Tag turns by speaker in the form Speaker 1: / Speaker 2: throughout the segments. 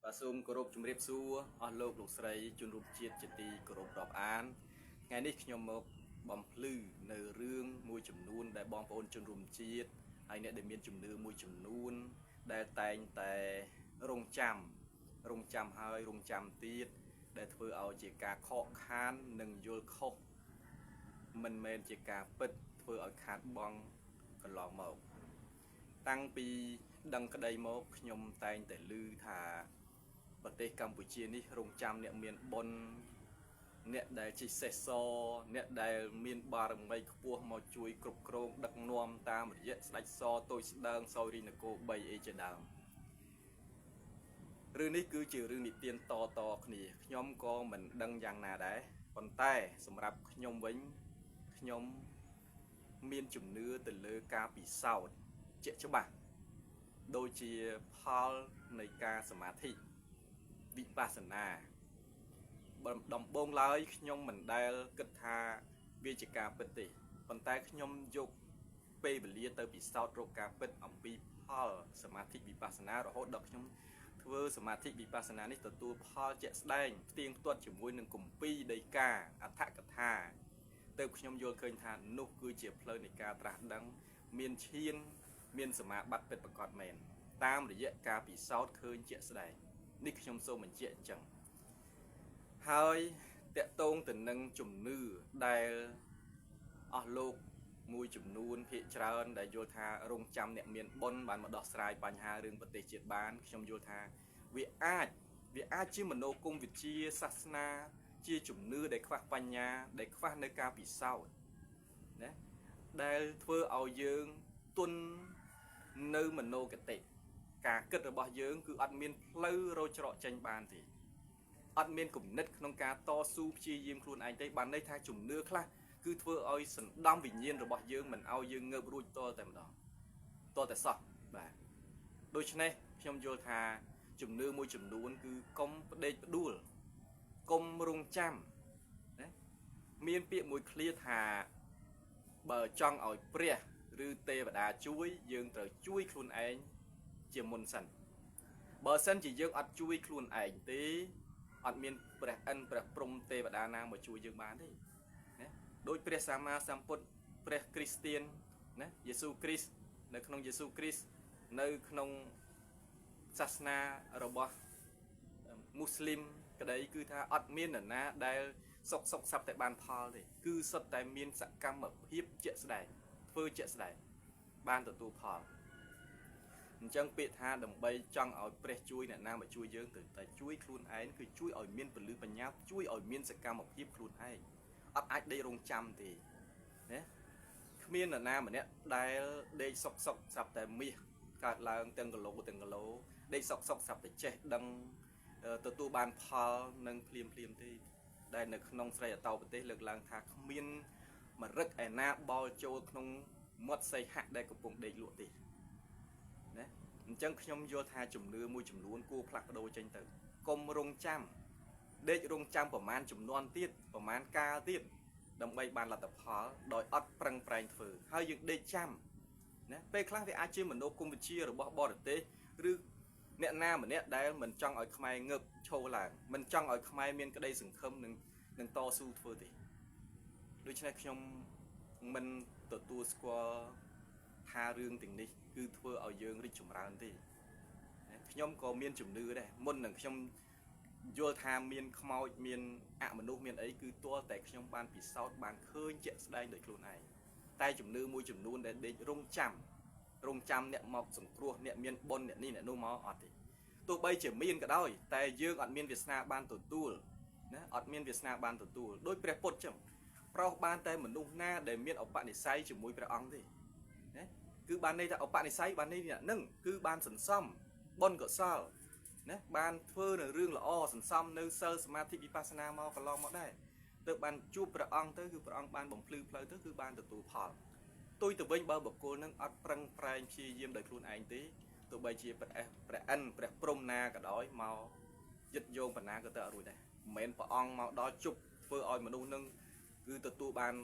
Speaker 1: បាទសូមគោរពជំរាបសួរអស់លោកលោកស្រីជនរួមជាតិជាទីគោរពរាប់អានថ្ងៃនេះខ្ញុំមកបំភ្លឺនៅរឿងមួយចំនួនដែលបងប្អូនជនរួមជាតិហើយអ្នកដែលមានជំនឿមួយចំនួនដែលតែងតែរងចាំរងចាំហើយរងចាំទៀតដែលធ្វើឲ្យជាការខកខាននិងយល់ខុសមិនមែនជាការពិតធ្វើឲ្យខាតបង់កន្លងមកតាំងពីដឹងក្តីមកខ្ញុំតែងតែឮថាប្រទេសកម្ពុជានេះរងចាំអ្នកមានបុណ្យអ្នកដែលជាសេះសអ្នកដែលមានបារមីខ្ពស់មកជួយគ្រប់គ្រងដឹកនាំតាមរយៈស្ដេចសតូចស្ដើងសោយរីនគរ3អីជាដើមរឿងនេះគឺជារឿងនិទានតតគ្នាខ្ញុំក៏មិនដឹងយ៉ាងណាដែរប៉ុន្តែសម្រាប់ខ្ញុំវិញខ្ញុំមានជំនឿទៅលើការពិសោធន៍ជាក់ច្បាស់ដូចជាផលនៃការសមាធិវិបស្សនាដំបូងឡើយខ្ញុំមិនដែលគិតថាវាជាការពិតទេប៉ុន្តែខ្ញុំយកពេលវេលាទៅពិសោធន៍រកការពិតអំពីផលសមាធិវិបស្សនារហូតដល់ខ្ញុំធ្វើសមាធិវិបស្សនានេះទទួលផលជាក់ស្ដែងផ្ទៀងផ្ទាត់ជាមួយនឹងគម្ពីរដីកាអដ្ឋកថាទើបខ្ញុំយល់ឃើញថានោះគឺជាផ្លូវនៃការត្រាស់ដឹងមានឈានមានសមាបត្តិពិតប្រាកដមែនតាមរយៈការពិសោធន៍ឃើញជាក់ស្ដែងនេះខ្ញុំសូមបញ្ជាក់អញ្ចឹងហើយតកតងទៅនឹងជំនឿដែលអស់លោកមួយចំនួនភាគច្រើនដែលយល់ថារងចាំអ្នកមានបុណ្យបានមកដោះស្រាយបញ្ហារឿងប្រទេសជាតិបានខ្ញុំយល់ថាវាអាចវាអាចជាមโนគមវិជ្ជាសាសនាជាជំនឿដែលខ្វះបញ្ញាដែលខ្វះនៅការពិសោធន៍ណាដែលធ្វើឲ្យយើងទុននៅមโนគតិការគិតរបស់យើងគឺអត់មានផ្លូវរកច្រកចេញបានទេអត់មានគំនិតក្នុងការតស៊ូព្យាយាមខ្លួនឯងទេបានន័យថាជំនឿខ្លះគឺធ្វើឲ្យសណ្ដំវិញ្ញាណរបស់យើងមិនឲ្យយើងងើបរួចតតែម្ដងតតែសោះបាទដូច្នេះខ្ញុំយល់ថាជំនឿមួយចំនួនគឺកុំផ្ដេកផ្ដួលកុំរងចាំណាមានពាក្យមួយឃ្លាថាបើចង់ឲ្យព្រះឬទេវតាជួយយើងត្រូវជួយខ្លួនឯងជាមុនសិនបើសិនជាយើងអត់ជួយខ្លួនឯងទេអត់មានព្រះឥន្ទព្រះព្រហ្មទេវតាណាមកជួយយើងបានទេណាដូចព្រះសម្មាសម្ពុទ្ធព្រះគ្រីស្ទៀនណាយេស៊ូគ្រីស្ទនៅក្នុងយេស៊ូគ្រីស្ទនៅក្នុងសាសនារបស់មូស្លីមក្តីគឺថាអត់មាននរណាដែលសុកសុកសាប់តែបានផលទេគឺសុទ្ធតែមានសកម្មភាពជាក់ស្ដែងធ្វើជាក់ស្ដែងបានទទួលផលអញ្ចឹងពាក្យថាដើម្បីចង់ឲ្យព្រះជួយអ្នកណាមកជួយយើងទៅតែជួយខ្លួនឯងគឺជួយឲ្យមានពលឺបញ្ញាជួយឲ្យមានសកម្មភាពខ្លួនឯងអត់អាចដេករងចាំទេណាគ្មាននរណាម្នាក់ដែលដេកសុកសុកស្រាប់តែមាសកើតឡើងទាំងគីឡូទាំងគីឡូដេកសុកសុកស្រាប់តែចេះដឹងទទួលបានផលនឹងភ្លាមភ្លាមទេដែលនៅក្នុងស្រីអតោប្រទេសលើកឡើងថាគ្មានមរឹកឯណាបោលចូលក្នុងមាត់សីហៈដែលកំពុងដេកលក់ទេណាអញ្ចឹងខ្ញុំយល់ថាជំនឿមួយចំនួនគួរផ្លាស់ប្ដូរចេញទៅកុំរងចាំដេករងចាំប្រមាណចំនួនទៀតប្រមាណកាលទៀតដើម្បីបានលទ្ធផលដោយអត់ប្រឹងប្រែងធ្វើហើយយើងដេកចាំណាពេលខ្លះវាអាចជាមโนគមវិជ្ជារបស់បរទេសឬអ្នកណាម្នាក់ដែលមិនចង់ឲ្យខ្មែរងើបឈរឡើងមិនចង់ឲ្យខ្មែរមានក្តីសង្ឃឹមនឹងតស៊ូធ្វើទេដូច្នេះខ្ញុំមិនទទួលស្គាល់ថារឿងទាំងនេះគឺធ្វើឲ្យយើងរីកចម្រើនទេខ្ញុំក៏មានជំនឿដែរមុននឹងខ្ញុំយល់ថាមានខ្មោចមានអមនុស្សមានអីគឺទាល់តែខ្ញុំបានពិសោធន៍បានឃើញជាក់ស្ដែងដោយខ្លួនឯងតែជំនឿមួយចំនួនដែលដេករងចាំរងចាំអ្នកមកសង្គ្រោះអ្នកមានបុណ្យអ្នកនេះអ្នកនោះមកអត់ទេទោះបីជាមានក៏ដោយតែយើងអត់មានវាសនាបានទទួលណាអត់មានវាសនាបានទទួលដោយព្រះពុទ្ធចឹងប្រោសបានតែមនុស្សណាដែលមានឧបនិស្ស័យជាមួយព្រះអង្គទេណាគឺបានន័យថាឧបនិស្ស័យបានន័យអ្នកនឹងគឺបានសន្សំបុណ្យកុសលណាបានធ្វើនៅរឿងល្អសន្សំនៅសិលសមាធិវិបស្សនាមកកន្លងមកដែរទើបបានជួបព្រះអង្គទៅគឺព្រះអង្គបានបំភ្លឺផ្លូវទៅគឺបានទទួលផលផ្ទុយទៅវិញបើបុគ្គលនឹងអត់ប្រឹងប្រែងព្យាយាមដោយខ្លួនឯងទេទោះបីជាព្រះព្រះឥន្ទព្រះព្រហ្មណាក៏ដោយមកយឹតយោងបណ្ណាក៏ទៅអត់រួចដែរមិនមែនព្រះអង្គមកដល់ជប់ធ្វើឲ្យមនុស្សនឹងគឺទទួលបាន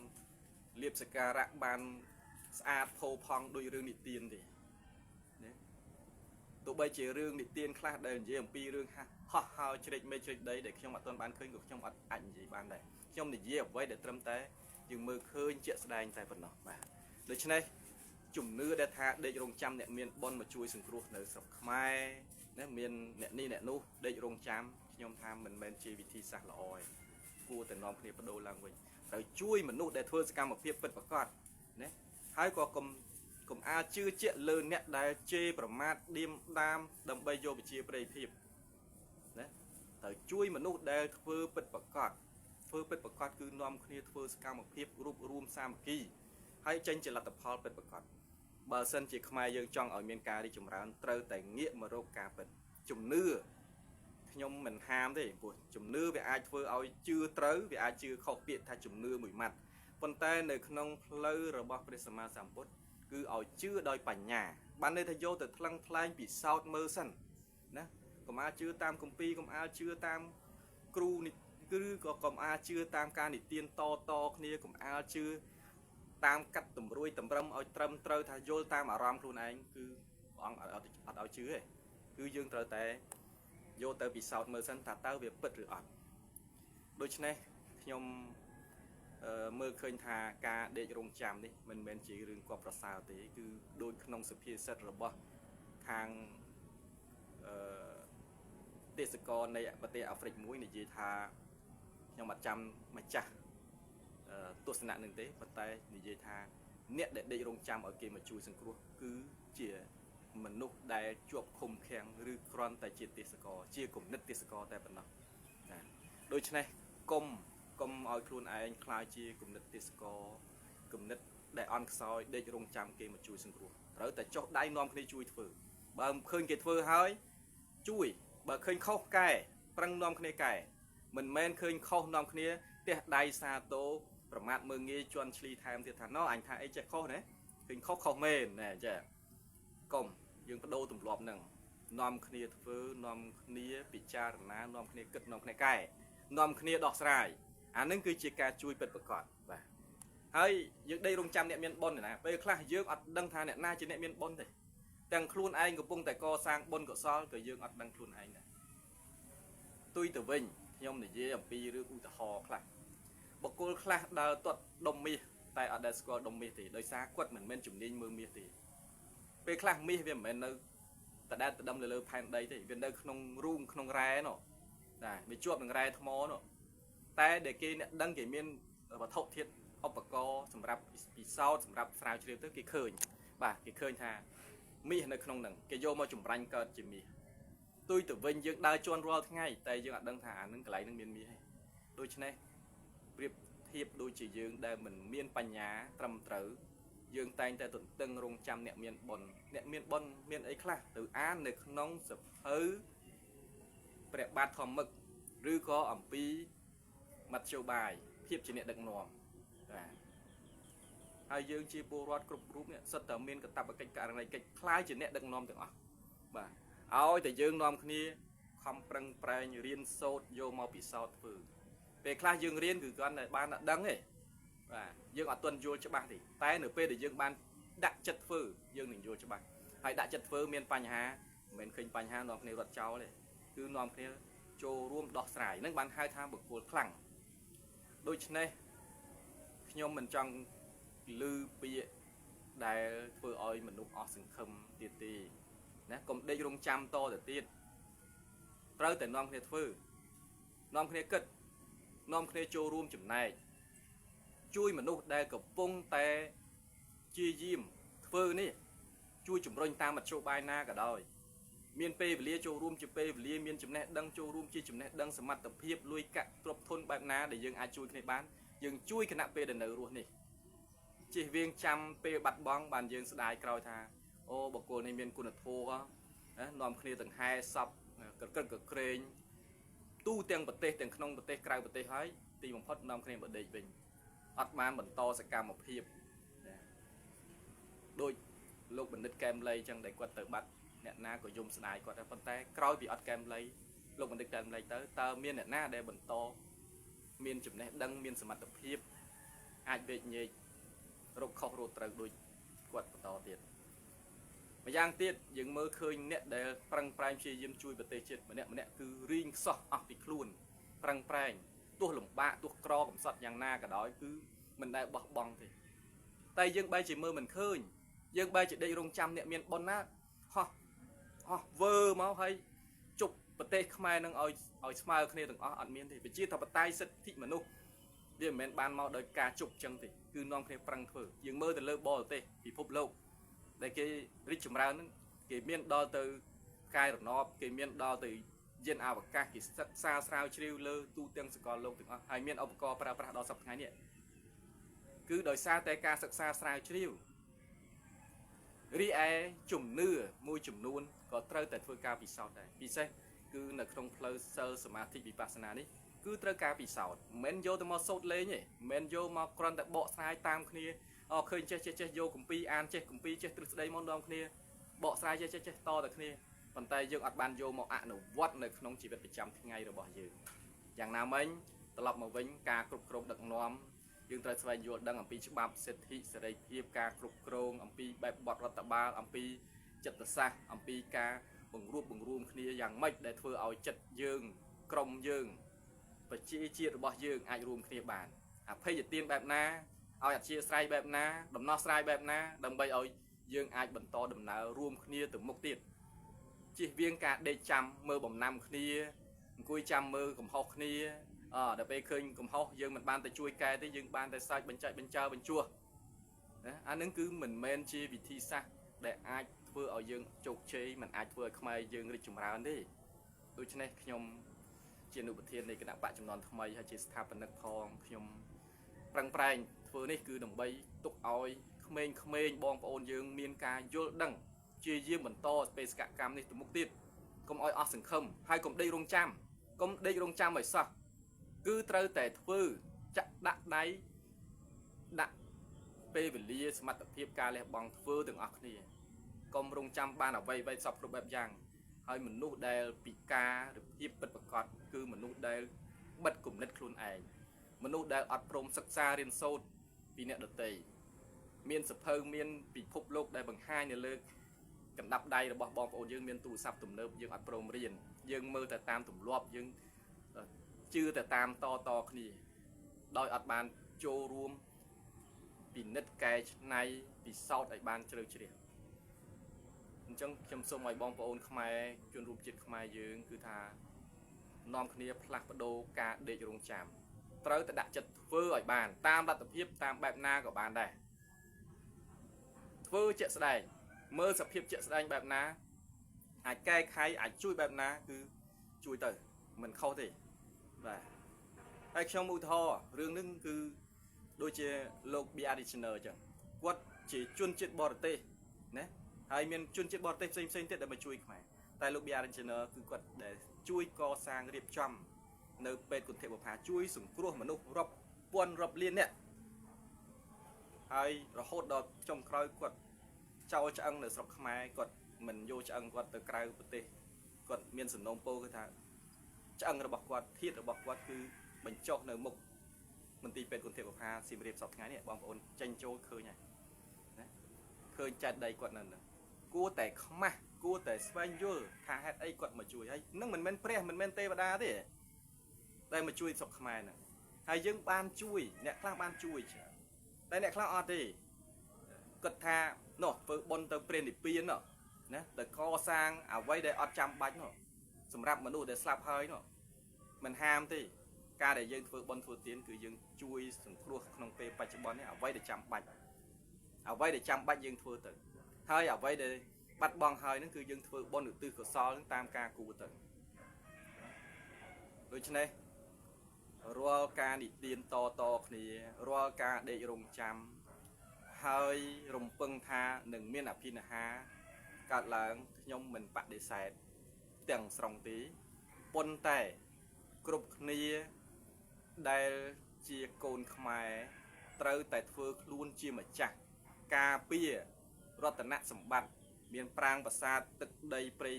Speaker 1: លៀបសការៈបានស្អាតផូរផង់ដោយរឿងនិទានទេណា ទោះបីជារឿងនិទានខ្លះដែលនិយាយអំពីរឿងហោះហើរជ្រែកមេឃជ្រែកដីដែលខ្ញុំអត់ទាន់បានឃើញក៏ខ្ញុំអត់អាចនិយាយបានដែរខ្ញុំនិយាយអ្វីដែលត្រឹមតែយើងមើលឃើញជាក់ស្ដែងតែប៉ុណ្ណោះបាទដូច្នេះជំនឿដែលថាដេករងចាំអ្នកមានបុណ្យមកជួយសង្គ្រោះនៅស្រុកខ្មែរណាមានអ្នកនេះអ្នកនោះដេករងចាំខ្ញុំថាមិនមែនជាវិធីសាស្ត្រល្អទេគួរតែនាំគ្នាបដូរឡើងវិញត្រូវជួយមនុស្សដែលធ្វើសកម្មភាពពិតប្រាកដណាហើយក៏កុំអាលជឿជាក់លើអ្នកដែលជេរប្រមាថឌៀមដាមដើម្បីយកវិជាប្រិយភាពណាត្រូវជួយមនុស្សដែលធ្វើពិតប្រាកដធ្វើពិតប្រាកដគឺនាំគ្នាធ្វើសកម្មភាពរួបរួមសាមគ្គីហើយចេញជាលទ្ធផលពិតប្រាកដបើសិនជាខ្មែរយើងចង់ឲ្យមានការរីកចម្រើនត្រូវតែងាកមករកការពិតជំនឿខ្ញុំមិនហាមទេព្រោះជំនឿវាអាចធ្វើឲ្យជឿត្រូវវាអាចជឿខុសពាក្យថាជំនឿមួយម៉ាត់ប៉ុន្តែនៅក្នុងផ្លូវរបស់ព្រះសម្មាសម្ពុទ្ធគឺឲ្យជឿដោយបញ្ញាបានន័យថាយកទៅថ្លឹងថ្លែងពិសោធន៍មើលសិនណាកុំអាលជឿតាមគម្ពីរកុំអាលជឿតាមគ្រូនិគឺក៏កុំអាលជឿតាមការនិទានតតគ្នាកុំអាលជឿតាមកាត់តម្រួយតម្រឹមឲ្យត្រឹមត្រូវថាយល់តាមអារម្មណ៍ខ្លួនឯងគឺព្រះអង្គអត់ឲ្យជឿទេគឺយើងត្រូវតែយកទៅពិសោធន៍មើលសិនថាតើវាពិតឬអត់ដូច្នេះខ្ញុំមើលឃើញថាការដេករងចាំនេះមិនមែនជារឿងគប្ប្រសើរទេគឺដូចក្នុងសុភាសិតរបស់ខាងអឺទេសកលនៃប្រទេសអាហ្វ្រិកមួយនិយាយថាខ្ញុំអត់ចាំម្ចាស់ទស្សនៈនឹងទេប៉ុន្តែនិយាយថាអ្នកដែលដេករងចាំឲ្យគេមកជួយសង្គ្រោះគឺជាមនុស្សដែលជាប់ឃុំឃាំងឬគ្រាន់តែជាទេសកលជាគំនិតទេសកលតែប៉ុណ្ណោះណាដូច្នេះកុំឲ្យខ្លួនឯងក្លាយជាគំនិតទេសកលគំនិតដែលអន់ខ្សោយដេករងចាំគេមកជួយសង្គ្រោះត្រូវតែចុះដៃនាំគ្នាជួយធ្វើបើមិនឃើញគេធ្វើហើយជួយបើឃើញខុសកែប្រឹងនាំគ្នាកែមិនមែនឃើញខុសនាំគ្នាទះដៃសាទោប្រមាថមើងងាយជន់ឈ្លីថែមទៀតថាណោអញថាអីចេះខុសណាឃើញខុសខុសមែនណែចាកុំយើងបដូរទម្លាប់ហ្នឹងនាំគ្នាធ្វើនាំគ្នាពិចារណានាំគ្នាគិតនាំគ្នាកែនាំគ្នាដោះស្រាយអានឹងគឺជាការជួយពិតប្រាកដបាទហើយយើងដេករងចាំអ្នកមានបុណ្យណាពេលខ្លះយើងអត់ដឹងថាអ្នកណាជាអ្នកមានបុណ្យទេទាំងខ្លួនឯងកំពុងតែកសាងបុណ្យកុសលក៏យើងអត់ដឹងខ្លួនឯងដែរទុយទៅវិញខ្ញុំនិយាយអំពីរឿងឧទាហរណ៍ខ្លះបុគ្គលខ្លះដើរទាត់ដុំមាសតែអត់ដែលស្គាល់ដុំមាសទេដោយសារគាត់មិនមែនជំនាញមើលមាសទេពេលខ្លះមាសវាមិនមែននៅតដែតតដឹមលើលើផែនដីទេវានៅក្នុងរូងក្នុងរ៉ែនោះណាវាជាប់នឹងរ៉ែថ្មនោះតែដែលគេអ្នកដឹងគេមានវត្ថុធាតុឧបករណ៍សម្រាប់ពិសោធន៍សម្រាប់ស្រាវជ្រាវទៅគេឃើញបាទគេឃើញថាមាសនៅក្នុងហ្នឹងគេយកមកចម្រាញ់កើតជាមាសទុយទៅវិញយើងដើរជន់រាល់ថ្ងៃតែយើងអត់ដឹងថាអានឹងកន្លែងហ្នឹងមានមាសទេដូច្នេះប្រៀបធៀបដូចជាយើងដែលមិនមានបញ្ញាត្រឹមត្រូវយើងតែងតែទន្ទឹងរង់ចាំអ្នកមានបុណ្យអ្នកមានបុណ្យមានអីខ្លះទៅអាននៅក្នុងសភៅព្រះបាទធម្មឹកឬក៏អំពីមធ្យោបាយភាពជាអ្នកដឹកនាំបាទហើយយើងជាពលរដ្ឋគ្រប់រូបនេះសិតតែមានកាតព្វកិច្ចករណីកិច្ចក្លាយជាអ្នកដឹកនាំទាំងអស់បាទឲ្យតែយើងនាំគ្នាខំប្រឹងប្រែងរៀនសូត្រយកមកពិសោធន៍ធ្វើពេលខ្លះយើងរៀនគឺគ្រាន់តែបានតែដឹងទេបាទយើងអត់ទាន់យល់ច្បាស់ទេតែនៅពេលដែលយើងបានដាក់ចិត្តធ្វើយើងនឹងយល់ច្បាស់ហើយដាក់ចិត្តធ្វើមានបញ្ហាមិនមែនឃើញបញ្ហានាំគ្នារត់ចោលទេគឺនាំគ្នាចូលរួមដោះស្រាយនឹងបានហៅថាបុគ្គលខ្លាំងដូច្នេះខ្ញុំមិនចង់ឮពាក្យដែលធ្វើឲ្យមនុស្សអស់សង្ឃឹមទៀតទេណាកុំដេករងចាំតទៅទៀតត្រូវតែនាំគ្នាធ្វើនាំគ្នាគិតនាំគ្នាចូលរួមចំណែកជួយមនុស្សដែលកំពុងតែជាយាមធ្វើនេះជួយជំរុញតាមមធ្យោបាយណាក៏ដោយមានពេលវេលាចូលរួមជាពេលវេលាមានចំណេះដឹងចូលរួមជាចំណេះដឹងសមត្ថភាពលុយកាក់ទ្រព្យធនបែបណាដែលយើងអាចជួយគ្នាបានយើងជួយគណៈពេលដែលនៅរស់នេះជិះវៀងចាំពេលបាត់បង់បានយើងស្ដាយក្រោយថាអូបុគ្គលនេះមានគុណធម៌ណានាំគ្នាទាំងហែសពក្រក្រឹកក្រក្រែងទូទាំងប្រទេសទាំងក្នុងប្រទេសក្រៅប្រទេសហើយទីបំផុតនាំគ្នាបដេកវិញអត់បានបន្តសកម្មភាពណាដូចលោកបណ្ឌិតកែមលីចឹងដែលគាត់ទៅបាត់អ្នកណាក៏យំស្ដាយគាត់ដែរប៉ុន្តែក្រោយពីអត់កែមលីលោកបណ្ឌិតកែមលីទៅតើមានអ្នកណាដែលបន្តមានចំណេះដឹងមានសមត្ថភាពអាចវេកញែករកខុសរកត្រូវដូចគាត់បន្តទៀត ម្យ៉ាងទៀតយើងមើលឃើញអ្នកដែលប្រឹងប្រែងព្យាយាមជួយប្រទេសជាតិម្នាក់ម្នាក់គឺរីងខ្សោះអស់ពីខ្លួនប្រឹងប្រែងទោះលំបាកទោះក្រកំសត់យ៉ាងណាក៏ដោយគឺមិនដែលបោះបង់ទេតែយើងបែរជាមើលមិនឃើញយើងបែរជាដេករងចាំអ្នកមានបុណ្យណាហោះហោះវើមកហើយជប់ប្រទេសខ្មែរនឹងឲ្យស្មើគ្នាទាំងអស់អត់មានទេប្រជាធិបតេយ្យសិទ្ធិមនុស្សវាមិនមែនបានមកដោយការជប់ចឹងទេគឺនាំគ្នាប្រឹងធ្វើយើងមើលទៅលើបរទេសពិភពលោកដែលគេរីកចម្រើនហ្នឹងគេមានដល់ទៅផ្កាយរណបគេមានដល់ទៅយានអវកាសគេសិក្សាស្រាវជ្រាវលើទូទាំងសកលលោកទាំងអស់ហើយមានឧបករណ៍ប្រើប្រាស់ដល់សប្តាហ៍ថ្ងៃនេះគឺដោយសារតែការសិក្សាស្រាវជ្រាវរីឯជំនឿមួយចំនួនក៏ត្រូវតែធ្វើការពិសោធន៍ដែរពិសេសគឺនៅក្នុងផ្លូវសិលសមាធិវិបស្សនានេះគឺត្រូវការពិសោធន៍មិនមែនយកទៅមកសូត្រលេងទេមិនមែនយកមកគ្រាន់តែបកស្រាយតាមគ្នាអូឃើញចេះចេះចេះយកគម្ពីរអានចេះគម្ពីរចេះទ្រឹស្ដីមកនាំគ្នាបកស្រាយចេះចេះចេះតតែគ្នាប៉ុន្តែយើងអត់បានយកមកអនុវត្តនៅក្នុងជីវិតប្រចាំថ្ងៃរបស់យើងយ៉ាងណាមិញត្រឡប់មកវិញការគ្រប់គ្រងដឹកនាំយើងត្រូវស្វែងយល់ដឹងអំពីច្បាប់សិទ្ធិសេរីភាពការគ្រប់គ្រងអំពីបែបបទរដ្ឋបាលអំពីចិត្តសាស្ត្រអំពីការបង្រួបបង្រួមគ្នាយ៉ាងម៉េចដែលធ្វើឲ្យចិត្តយើងក្រុមយើងប្រជាជាតិរបស់យើងអាចរួមគ្នាបានអភ័យទានបែបណាឲ្យអធិស្ឋានបែបណាដំណោះស្រាយបែបណាដើម្បីឲ្យយើងអាចបន្តដំណើររួមគ្នាទៅមុខទៀតជៀសវាងការដេកចាំមើលបំណាំគ្នាអង្គុយចាំមើលកំហុសគ្នាដល់ពេលឃើញកំហុសយើងមិនបានទៅជួយកែទេយើងបានតែសាច់បញ្ចាច់បញ្ចើបញ្ជួសណាអានឹងគឺមិនមែនជាវិធីសាស្ត្រដែលអាចធ្វើឲ្យយើងជោគជ័យមិនអាចធ្វើឲ្យខ្មែរយើងរីកចម្រើនទេដូច្នេះខ្ញុំជាអនុប្រធាននៃគណៈបកចំនួនថ្មីហើយជាស្ថាបនិកផងខ្ញុំប្រឹងប្រែងធ្វើនេះគឺដើម្បីទុកឲ្យក្មេងៗបងប្អូនយើងមានការយល់ដឹងជាយាមបន្តបេសកកម្មនេះទៅមុខទៀតកុំឲ្យអស់សង្ឃឹមហើយកុំដេករងចាំកុំដេករងចាំឲ្យសោះគឺត្រូវតែធ្វើចាក់ដាក់ដៃដាក់ពេលវេលាសមត្ថភាពការលះបង់ធ្វើទាំងអស់គ្នាកុំរងចាំបានអ្វីអ្វីសពគ្រប់បែបយ៉ាងហើយមនុស្សដែលពិការឬភាពពិតប្រាកដគឺមនុស្សដែលបិទគំនិតខ្លួនឯងមនុស្សដែលអត់ព្រមសិក្សារៀនសូត្រពីអ្នកដទៃមានសភៅមានពិភពលោកដែលបង្ហាញនៅលើកណ្ដាប់ដៃរបស់បងប្អូនយើងមានទូរស័ព្ទទំនើបយើងអត់ព្រមរៀនយើងមើលតែតាមទម្លាប់យើងជឿតែតាមតតគ្នាដោយអត់បានចូលរួមពិនិត្យកែច្នៃពិសោធន៍ឲ្យបានជ្រៅជ្រះអញ្ចឹងខ្ញុំសូមឲ្យបងប្អូនខ្មែរជនរួមជាតិខ្មែរយើងគឺថានាំគ្នាផ្លាស់ប្ដូរការដេករងចាំត្រូវតែដាក់ចិត្តធ្វើឲ្យបានតាមលទ្ធភាពតាមបែបណាក៏បានដែរធ្វើជាក់ស្ដែងមើលសភាពជាក់ស្ដែងបែបណាអាចកែខៃអាចជួយបែបណាគឺជួយទៅមិនខុសទេបាទហើយខ្ញុំឧទាហរណ៍រឿងនេះគឺដូចជាលោក B Additioner អញ្ចឹងគាត់ជាជនជាតិបរទេសណាហើយមានជនជាតិបរទេសផ្សេងផ្សេងទៀតដែលមកជួយខ្មែរតែលោក B Additioner គឺគាត់ដែលជួយកសាងរៀបចំនៅពេទ្យគន្ធបុប្ផាជួយសង្គ្រោះមនុស្សរាប់ពាន់រាប់លានអ្នកហើយរហូតដល់ចុងក្រោយគាត់ចោលឆ្អឹងនៅស្រុកខ្មែរគាត់មិនយកឆ្អឹងគាត់ទៅក្រៅប្រទេសគាត់មានសំណូមពរគឺថាឆ្អឹងរបស់គាត់ធាតុរបស់គាត់គឺបញ្ចុះនៅមុខមន្ទីរពេទ្យគន្ធបុប្ផាសៀមរាបសប្តាហ៍ថ្ងៃនេះបងប្អូនចេញចូលឃើញហើយណាឃើញចាត់ដីគាត់នៅនឹងគួរតែខ្មាស់គួរតែស្វែងយល់ថាហេតុអីគាត់មកជួយហើយនឹងមិនមែនព្រះមិនមែនទេវតាទេដែលមកជួយស្រុកខ្មែរហ្នឹងហើយយើងបានជួយអ្នកខ្លះបានជួយច្រើនតែអ្នកខ្លះអត់ទេគាត់ថានោះធ្វើបុណ្យទៅព្រះនិព្វាននោះណាទៅកសាងអ្វីដែលអត់ចាំបាច់នោះសម្រាប់មនុស្សដែលស្លាប់ហើយនោះមិនហាមទេការដែលយើងធ្វើបុណ្យធ្វើទានគឺយើងជួយសង្គ្រោះក្នុងពេលបច្ចុប្បន្ននេះអ្វីដែលចាំបាច់អ្វីដែលចាំបាច់យើងធ្វើទៅហើយអ្វីដែលបាត់បង់ហើយហ្នឹងគឺយើងធ្វើបុណ្យឧទ្ទិសកុសលហ្នឹងតាមការគួរទៅដូច្នេះរាល់ការនិទានតតគ្នារាល់ការដេករងចាំហើយរំពឹងថានឹងមានអភិនិហាកើតឡើងខ្ញុំមិនបដិសេធទាំងស្រុងទេប៉ុន្តែគ្រប់គ្នាដែលជាកូនខ្មែរត្រូវតែធ្វើខ្លួនជាម្ចាស់ការពាររតនសម្បត្តិមានប្រាងប្រាសាទទឹកដីព្រៃ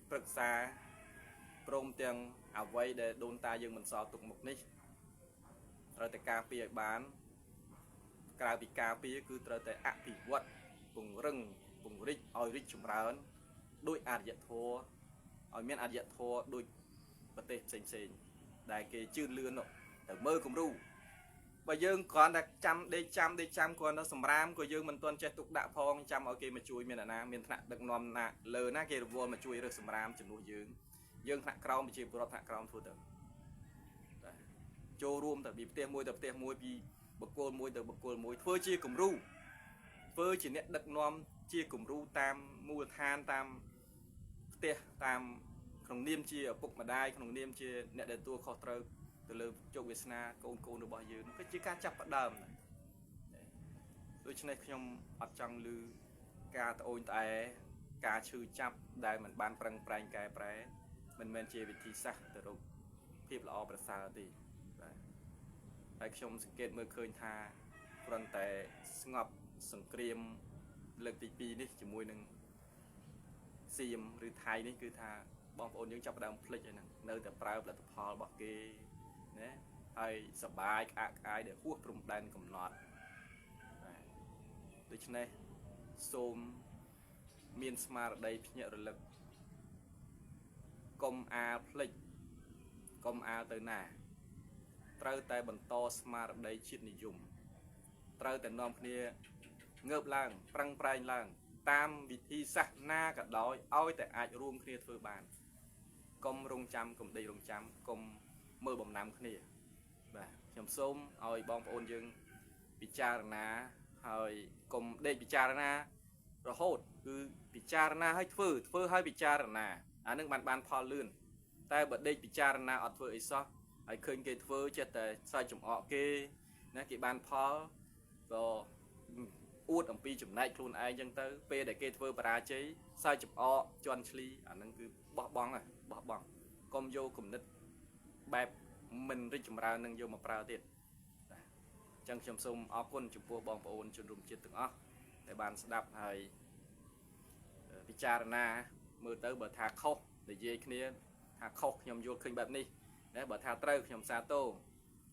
Speaker 1: ព្រឹក្សាព្រមទាំងអ្វីដែលដូនតាយើងមិនសល់ទុកមុខនេះត្រូវតែការពារឲ្យបានក្រៅពីការពារគឺត្រូវតែអភិវឌ្ឍពង្រឹង ពង្រីកឲ្យរីកចម្រើនដោយអរិយធម៌ឲ្យមានអរិយធម៌ដោយប្រទេសផ្សេងផ្សេងដែលគេជឿនលឿននោះទៅមើលគំរូបើយើងគ្រាន់តែចាំដេកចាំដេកចាំគ្រាន់តែសម្រាមក៏យើងមិនទាន់ចេះទុកដាក់ផងចាំឲ្យគេមកជួយមានអ្នកណាមានថ្នាក់ដឹកនាំណាលើណាគេរវល់មកជួយរើសសម្រាមជំនួសយើងយើងថ្នាក់ក្រោមប្រជាពលរដ្ឋថ្នាក់ក្រោមធ្វើទៅបាទចូលរួមទៅពីផ្ទះមួយទៅផ្ទះមួយពីបុគ្គលមួយទៅបុគ្គលមួយធ្វើជាគំរូធ្វើជាអ្នកដឹកនាំជាគំរូតាមមូលដ្ឋានតាមផ្ទះតាមក្នុងនាមជាឪពុកម្ដាយក្នុងនាមជាអ្នកដែលទទួលខុសត្រូវទៅលើជោគវាសនាកូនកូនរបស់យើងគឺជាការចាប់ផ្ដើមណាដូច្នេះខ្ញុំអត់ចង់ឮការត្អូញត្អែការឈឺចាប់ដែលមិនបានប្រឹងប្រែងកែប្រែមិនមែនជាវិធីសាស្ត្រទៅរកភាពល្អប្រសើរទេបាទហើយខ្ញុំសង្កេតមើលឃើញថាគ្រាន់តែស្ងប់សង្គ្រាមលើកទី2នេះជាមួយនឹងសៀមឬថៃនេះគឺថាបងប្អូនយើងចាប់ផ្ដើមភ្លេចហើយហ្នឹងនៅតែប្រើផលិតផលរបស់គេណាហើយសបាយក្អាកក្អាយដែលហួសព្រំដែនកំណត់បាទដូច្នេះសូមមានស្មារតីភ្ញាក់រលឹកកុំអាលភ្លេចកុំអាលទៅណាត្រូវតែបន្តស្មារតីជាតិនិយមត្រូវតែនាំគ្នាងើបឡើងប្រឹងប្រែងឡើងតាមវិធីសាស្ត្រណាក៏ដោយឲ្យតែអាចរួមគ្នាធ្វើបានកុំរងចាំកុំដេករងចាំកុំមើលបំណាំគ្នាបាទខ្ញុំសូមឲ្យបងប្អូនយើងពិចារណាហើយកុំដេកពិចារណារហូតគឺពិចារណាឲ្យធ្វើធ្វើឲ្យពិចារណាអានឹងបានផលលឿនតែបើដេកពិចារណាអត់ធ្វើអីសោះហើយឃើញគេធ្វើចិត្តតែសើចចំអកគេណាគេបានផលក៏អួតអំពីចំណែកខ្លួនឯងចឹងទៅពេលដែលគេធ្វើបរាជ័យសើចចំអកជន់ឈ្លីអានឹងគឺបោះបង់ហ៎បោះបង់កុំយកគំនិតបែបមិនរីកចម្រើននឹងយកមកប្រើទៀតបាទអញ្ចឹងខ្ញុំសូមអរគុណចំពោះបងប្អូនជនរួមជាតិទាំងអស់ដែលបានស្ដាប់ហើយពិចារណាមើលទៅបើថាខុសនិយាយគ្នាថាខុសខ្ញុំយល់ឃើញបែបនេះណាបើថាត្រូវខ្ញុំសាទរ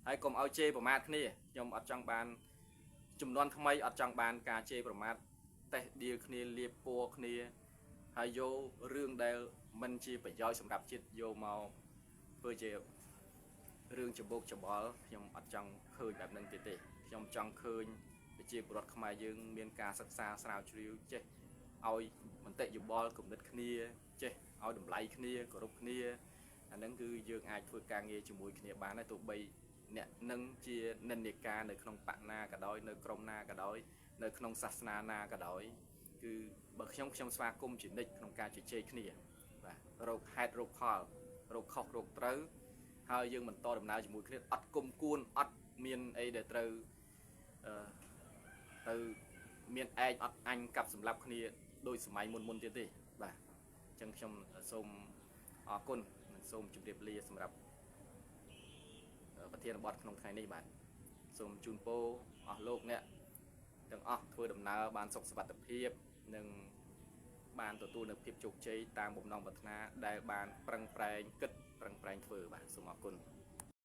Speaker 1: ហើយកុំឲ្យជេរប្រមាថគ្នាខ្ញុំអត់ចង់បានចំនួនថ្មីអត់ចង់បានការជេរប្រមាថតេះដៀលគ្នាលៀបពណ៌គ្នាហើយយករឿងដែលមិនជាប្រយោជន៍សម្រាប់ជាតិយកមកធ្វើជារឿងច្បោកច្បល់ខ្ញុំអត់ចង់ឃើញបែបហ្នឹងទៀតទេខ្ញុំចង់ឃើញប្រជាពលរដ្ឋខ្មែរយើងមានការសិក្សាស្រាវជ្រាវចេះឲ្យមតិយោបល់គំនិតគ្នាចេះឲ្យតម្លៃគ្នាគោរពគ្នាអាហ្នឹងគឺយើងអាចធ្វើការងារជាមួយគ្នាបានដែរទោះបីអ្នកនឹងជានិន្នាការនៅក្នុងបកណាក៏ដោយនៅក្រុមណាក៏ដោយនៅក្នុងសាសនាណាក៏ដោយគឺបើខ្ញុំស្វាគមន៍ជានិច្ចក្នុងការជជែកគ្នាបាទរកហេតុរកផលរកខុសរកត្រូវហើយយើងបន្តដំណើរជាមួយគ្នាអត់គុំគួនអត់មានអីដែលត្រូវអឺទៅមានឯងអត់អញកាប់សម្លាប់គ្នាដោយសម័យមុនមុនទៀតទេបាទអញ្ចឹងខ្ញុំសូមអរគុណនិងសូមជម្រាបលាសម្រាប់ប្រធានបទក្នុងថ្ងៃនេះបាទសូមជូនពរអស់លោកអ្នកទាំងអស់ធ្វើដំណើរបានសុខសុវត្ថិភាពនិងបានទទួលនូវភាពជោគជ័យតាមបំណងប្រាថ្នាដែលបានប្រឹងប្រែងគិតប្រឹងប្រែងធ្វើបាទសូមអរគុណ។